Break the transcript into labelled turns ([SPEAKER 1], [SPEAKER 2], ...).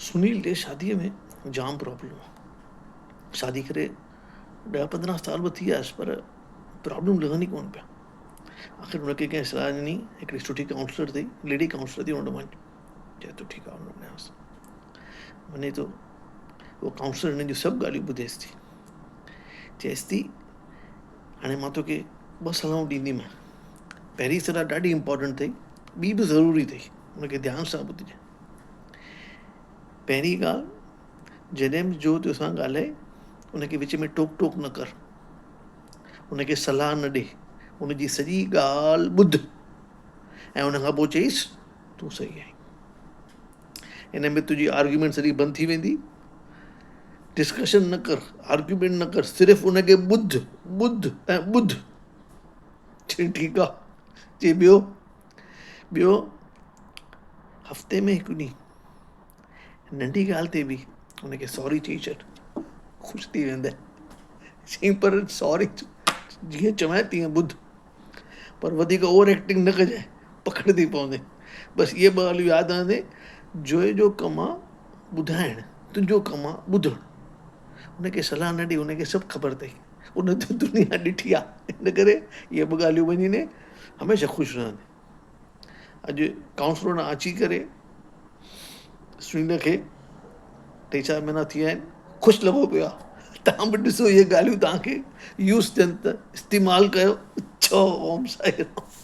[SPEAKER 1] سنيل جي شاديء ۾ جام پرابلم آ. شادي ڪري ڏهه 15 سال به ٿي وياس پر پرابلم لهن ئي ڪونه پيا. آخر هن کي ڪنهن صلاح ڏني، هڪڙي سٺي ڪائونسلر اٿئي، ليڊي ڪائونسلر اٿئي، ان وٽ وڃ. چئي ٿو ٺيڪ آ، ان وٽ وڃانس. وڃي ٿو، اهو ڪائونسلر هن جون سڀ ڳالهيون ٻڌيس ٿي. چئيس ٿي، هاڻي مان توکي ٻه صلاحون ڏينديمانء. پهرين صلاح ڏاڍي امپارٽنٽ اٿئي، ٻي به ضروري اٿئي، ان کي ڌيان سان ٻڌجانء. پهرين ڳالهه، جڏهن به جو توسان ڳالهائي، ان کي وچ ۾ ٽوڪ ٽوڪ نه ڪر. ان کي صلاح نه ڏي. ان جي سڄي ڳالهه ٻڌ ۽ ان کان پوء چئيس، تون صحيح آهين. ان ۾ تنهنجي آرگيومينٽ سڄي بند ٿي ويندي. ڊسڪشن نه ڪر، آرگيومينٽ نه ڪر، صرف ان کي ٻڌ، ٻڌ ۽ ٻڌ. چئي ٺيڪ آ. چئي ٻيو؟ ٻيو هفتي ۾ هڪ ڏينهن ننڍي ڳالهه تي به ان کي سوري چئي ڇڏ، خوش ٿي ويندي. چئي پر سوري جيئن چوانء تيئن ٻڌ، پر وڌيڪ اوور ايڪٽنگ نه ڪجانء، پڪڙ ٿي پوندين. بس اهي ٻه ڳالهيون ياد رهندي، جوئي جو ڪم آ ٻڌائڻ، تنهنجو ڪم آ ٻڌڻ. ان کي صلاح نه ڏي، ان کي سڀ خبر اٿئي، ان ته دنيا ڏٺي آ، ان ڪري اهي ٻه ڳالهيون مڃيندين هميشه خوش رهندين. اڄ ڪائونسلر ڏانهن اچي ڪري سنيل کي ٽي چار مهينا ٿي ويا آهن، خوش لڳو پيو آهي. توهان به ڏسو اهي ڳالهيون توهان کي يوز ٿين ته استعمال ڪيو. چئو اوم سائي رام.